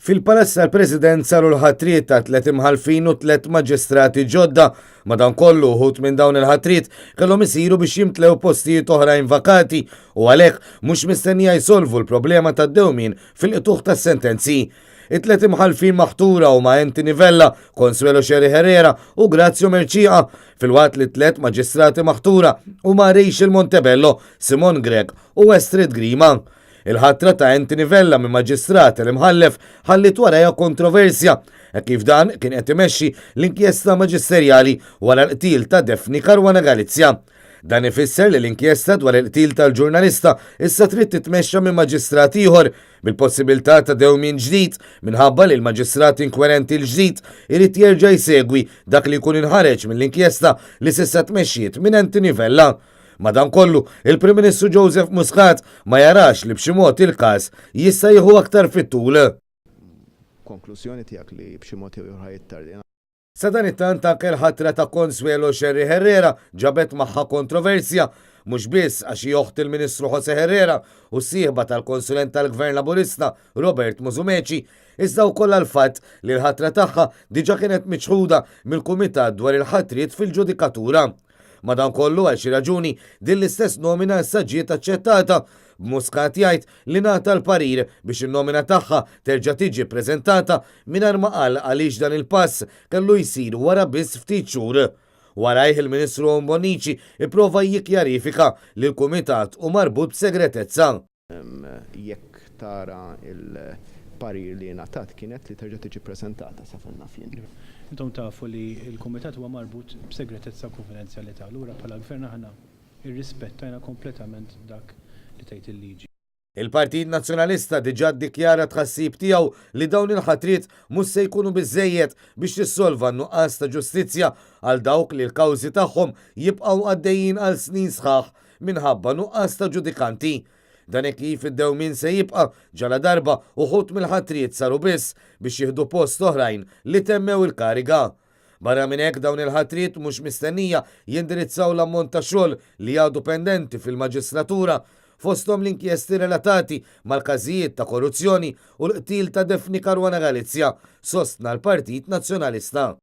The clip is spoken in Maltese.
Fil-Palazz tal-President saru l-ħatriet ta' tliet imħallfin u tliet maġistrati ġodda. Madankollu, uħud minn dawn il-ħatriet kellhom isiru biex jimtlew postijiet oħrajn vakati u għalhekk mhux mistennija jsolvu l-problema tad-dewmien fil-qtugħ tas-sentenzi. It-tliet imħallfin maħtura huma Anthony Vella, Consuelo Scerri Herrera u Grazio Mercieca, filwaqt li t-tliet maġistrati maħtura huma Rachel Montebello, Simon Grech u Astrid Grima. Il-ħatra ta' Anthony Vella minn Maġistrat għal Imħallef ħalliet warajha kontroversja, hekk kif dan kien qed imexxi l-inkjesta maġisterjali wara l-qtil ta' Daphne Caruana Galizia. Dan ifisser li l-inkjesta dwar il-qtil tal-ġurnalista issa trid titmexxa minn maġistrat ieħor, bil-possibilità ta' dewmien ġdid minħabba li l-maġistrat inkwerenti l-ġdid irid jerġa' jsegwi dak li jkun inħareġ mill-inkjesta li s'issa tmexxiet minn Anthony Vella. Madankollu, il-Prim Ministru Joseph Muscat ma jarax li b'xi mod il-każ jista' jieħu aktar fit-tul. Konklużjoni tiegħek li b'xi mod jew ieħor ħa jittardja. Sadanittant anke l-ħatra ta' Consuelo Scerri Herrera ġabet magħha kontroversja, mhux biss għax hi oħt il-Ministru José Herrera u s-sieħba tal-konsulent tal-Gvern Laburista Robert Musumeci, iżda wkoll għall-fatt li l-ħatra tagħha diġà kienet miċħuda mill-Kumitat dwar il-Ħatriet fil-Ġudikatura. Madankollu, għal xi raġuni, din l-istess nomina issa ġiet aċċettata, b'Muscat jgħid li ngħata l-parir biex in-nomina tagħha terġa' tiġi ppreżentata mingħajr ma qal għaliex dan il-pass kellu jsir wara biss ftit xhur. Warajh il-Ministru Owen Bonnici pprova jikkjarifika li l-Kumitat hu marbut b'segretezza. Jekk tara l-parir li ngħatat kienet li terġa' tiġi ppreżentata sa fejn naf jien. Intom tafu li l-Kumitat huwa marbut b'segretezza u kunfidenzjalità. Allura bħala Gvern aħna rrispettajna kompletament dak li tgħid il-liġi. Il-Partit Nazzjonalista diġà ddikjara t-tħassib tiegħu li dawn il-ħatriet mhux se jkunu biżżejjed biex tissolva n-nuqqas ta' ġustizzja għal dawk li l-kawżi tagħhom jibqgħu għaddejjin għal snin sħaħ minħabba nuqqas ta' ġudikanti. Dan hekk kif id-dewmien se jibqa' ġaladarba uħud mill-ħatriet saru biss biex jieħdu post oħrajn li temmew il-kariga. Barra minn hekk dawn il-ħatriet mhux mistennija jindirizzaw l-ammont ta' xogħol li għadu pendenti fil-maġistratura, fosthom l-inkjesti relatati mal-każijiet ta' korruzzjoni u l-qtil ta' Daphne Caruana Galizia, sostna l-Partit Nazzjonalista.